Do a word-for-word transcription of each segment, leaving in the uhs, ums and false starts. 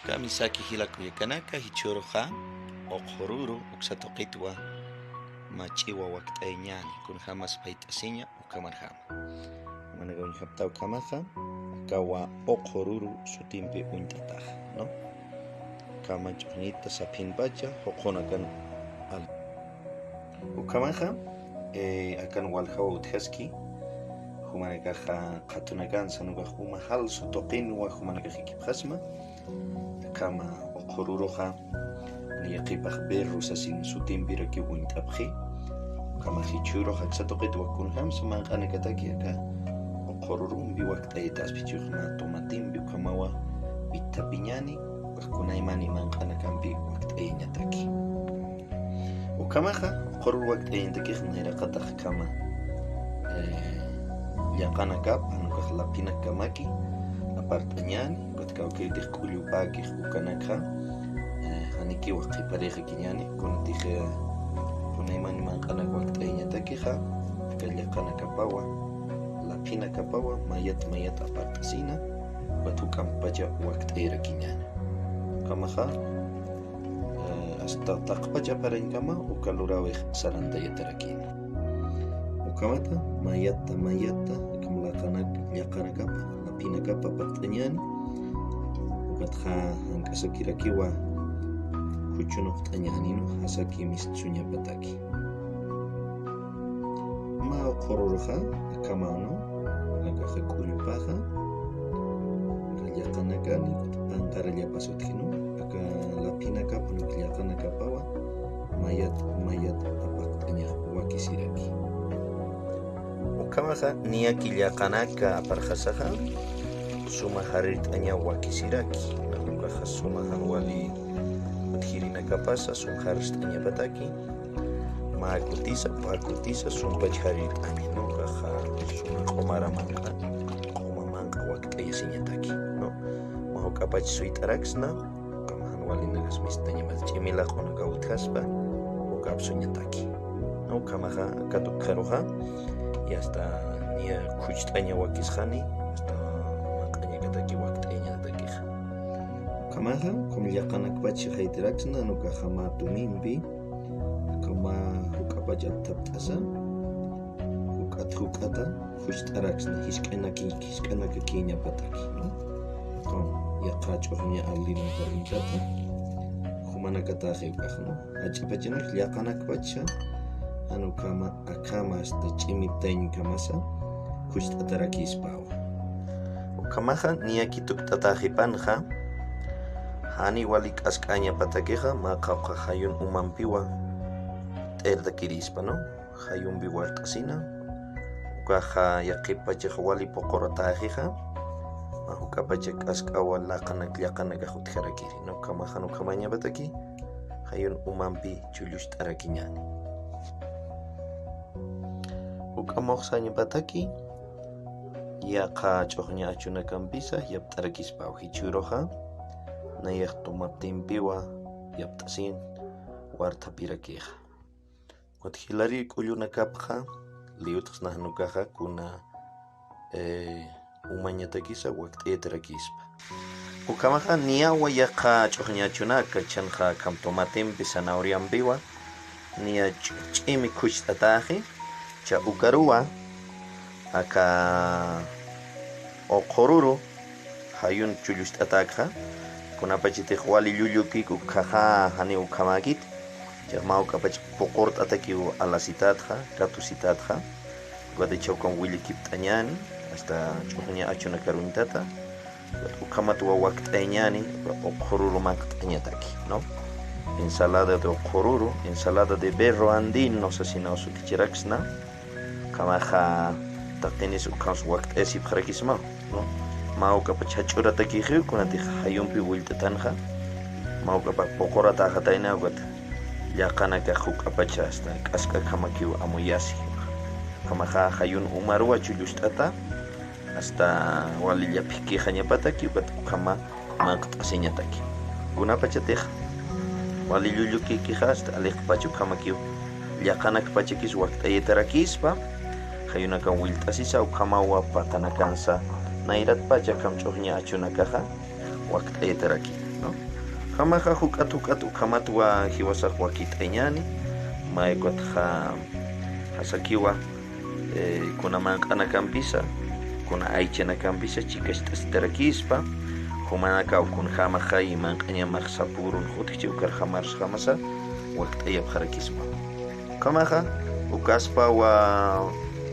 Kamisaki jila kullakanaka, jichhüruxa uqhururu uksa tuqitwa mä ch'iwa wakt'ayañäni, kunjamas payt'asiña ukhamarjama. Jumanakax uñjapxta ukhamaxa, akawa uqhururu sutimpi uñt'ataxa, ¿no? Ukhama ch'uxñita saphinpacha, juqhunakan al-, ukhamaxa, eh, akan waljaw utjaski, jumanakaxa qhatunakansa, ukax uma jalsu tuqinwa jumanakax jikipxasma, ukhama uqhururuxa, niya qhipax berro sasin sutimpirakiw uñt'apxi. Ukhama jichhürux aksa tuqitwa kunjamsa manq'anakataki aka uqhururumpi wakt'ayataspi, jichhürux mä tomatempi ukhamawa withapiñäni, ukax kunaymani manq'anakampi wakt'ayañataki. Ukhamaxa, uqhururu wakt'ayañatakix nayraqatax ukhama, eh, llaqanakapa, jan ukax laphinakkamaki apart'añäni, ukat kawkïritix k'ullupäkix ukanakxa, eh, janikiwa qhiparixakiñäni, kunatix, eh, kunaymani manq'anak wakt'ayañatakixa, aka llaqanakapawa, laphinakapawa, mayat mayat apart'asina, ukat juk'ampacha wakt'ayarakiñäni. Ukhamaxa, eh, hasta taqpach aparañkama uka luräwix sarantayatarakini. Ukhamata, mayatta, mayatta, akham llaqanak-, llaqanakapa, laphinakapa apart'añäni, ukatxa jank'asakirakiwa khuchunuqt'añäni, ¿no? Jasaki mistsuñapataki. Mä uqhururuxa, akhamaw, ¿no? Akaxa k'ullupaxa, aka llaqanakani, panqarallapas utji, ¿no? Aka laphinakapa, ¿no? Llaqanakapawa, mayat, mayat apaqt'aña wakisiraki. Ukhamaxa, niyaki llaqanaka aparxasaxa, suma jarirt'aña wakisiraki. Ukaxa suma jan wali utjirinakapasa, sum jarst'añapataki. Mä kutisa, pä kutisa, sumpach jarirt'aña, ¿no? Ukaxa suma q'umara manq'a, q'uma manq'a wakt'ayasiñataki, ¿no? Mä juk'apach suyt'araksna, ukham jan walinakas mistañamas ch'imi laq'unakaw utjaspa, ukapsuñataki. ¿No? Ukhamaxa, aka tukxaruxa, y hasta niya khucht'aña wakisxani, hasta manq'añakataki wakt'ayañatakixa. Ukhamaxa, ukham llaqanakpach jayt'araksna, ¿no? Ukaxa mä tumimpi, ukhama juk'apach apthapt'asa, juk'at juk'ata, jucht'araksna, jisk'anaki-, jisk'anakakiñapataki, ¿no? Ukham, yaqha ch'uxña allinakaruntata, jumanakataxi ukax, ¿no? Jach'apachanak llaqanakpacha, jan ukhama, akhama hasta ch'imiptañkamasa, jucht'atarakispawa. Ukhamaxa, niyaki tukt'ataxipanxa, jani wali k'ask'añapatakixa, mä qawqha jayun umampiwa, t'irtakirispa, ¿no? Jayumpi wart'asina, ukaxa yaqhipachax wali puqurataxixa, mä juk'apacha k'ask'awa laqanak llaqanakax utjarakiri, ¿no? Ukhamaxa, ukhamañapataki, jayun umampi chullucht'arakiñäni. Juk'amawsañapataki, yaqha ch'uxña achunakampisa, yapt'arakispaw jichhüruxa, nayax tomatempiwa, yapt'asin, warthapirakixa. Ukat jilarir k'ullunakapxa, liyutxsna jan ukaxa kuna, eh, umañatakisa wakt'ayatarakispa. Ukhamaxa niyawa yaqha ch'uxña achunaka, chanxa akham tomatempi, zanahoriampiwa, niya ch-, ch'imi khucht'ataxi, cha ukaruwa, aka uqhururu, jayun chullucht'atakxa, kunapachatix wali llullukik ukkhaxa, jani ukhamäkit, chax mä juk'apach puqurt'atakiw alasitatxa, katusitatxa, ukat jichha ukham willikipt'añäni, hasta ch'uxña achunakaruntata, ukat ukhamatwa wakt'ayañäni, uka uqhururu manq't'añataki, ¿no? Ensalada de uqhururu, ensalada de berro andino sasinaw sutichiraksna, ukhamaxa taqinis ukhams wakt'ayasipxarakismaw, ¿no? Mä juk'apach jach'uratakixiw, kunatix jayumpi willt'atanxa, mä juk'apach puqurataxatayna, ukat llaqanakax juk'apach hasta k'ask'akhamakiw amuyasi. Ukhamaxa jayun umaruwa chullucht'ata, hasta wali llaphikijañapataki, ukat ukhama manq't'asiñataki. Kunapachatix wali llullukikixa hasta aliqpach ukhamakiw llaqanakpachakis wakt'ayatarakispa, jayunakan willt'asisa ukhamawa patanakansa nayratpacha akham ch'uxña achunakaxa wakt'ayataraki, ¿no? Ukhamaxa juk'at juk'at ukhamatwa jiwasax wakit'añäni, mä ukatxa jasakiwa, eh, kuna manq'anakampisa, kuna aychanakampisa chikacht'asitarakispa, jumanakaw kunjämaxay manq'añamax sapürun jutjchi ukarjamarsjamasa wakt'ayapxarakisma. Ukhamaxa, ukaspawa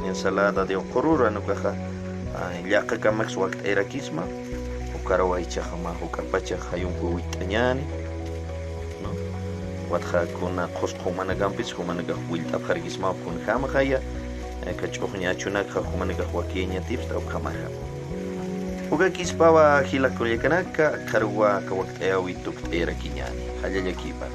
ensalada de uqurura, ukaxa, ah, llaqakamax wakt'ayarakisma, ukaraw aychaxa mä juk'apachax jayumpi witt'añäni, ¿no? Ukatxa kuna qusqu jumanakampis, jumanakax willt'apxarakisma, kunjämaxaya, eh, aka ch'uxña achunakxa jumanakax wakiyañatipxta ukhamaxa. Ukakispawa jila kullakanaka, akharuwa aka wakt'ayäwi tukt'ayarakiñäni, jallallakipa.